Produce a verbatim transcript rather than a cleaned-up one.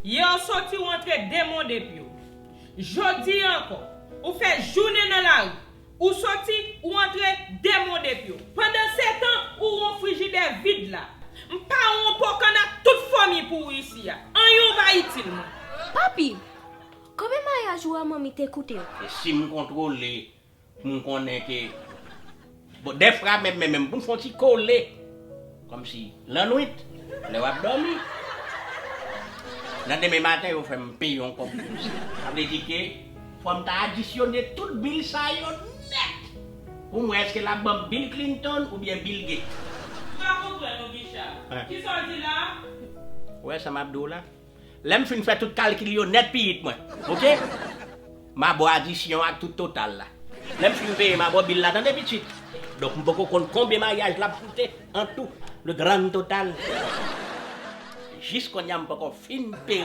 Yè w soti, w antre de mon de pye w. Jodi a ankò, ou fè jounen nan lari. Ou soti, ou antre de mon de pye w. Pandan se tan, ou won frijidè vid la. M pa won pokan ak tout fanmi pou ou isi a. Anyen w pa itil mwen. Papi, konbyen maryaj ou a manmi te koute w? E si m kontwole, pou m konnen ke. Bon, dèfwa menm, menm, menm, pou m fè yon ti kole. Kòmsi, lannwit, lè w ap dòmi. Nan demen maten, yo fè m peye yon kòb pou sa. Sa vle di ke, fò m ta adisyone tout bil sa yo nèt. Pou m wè èske l ap ban m Bill Clinton oubyen Bill Gates. M pa konprann ou, Bicha. Kisa w di la? Ou wè sa m ap di w la? Lè m fin fè tout kalkil yo nèt piyit mwen, oke? M a ba w adisyon ak tout total la. Lè m fin peye, m a ba w bil la, tande pitit. Donk, m poko konn konbyen maryaj la ap koute, an tou, le grand total. Jis kounye a, m poko fin peye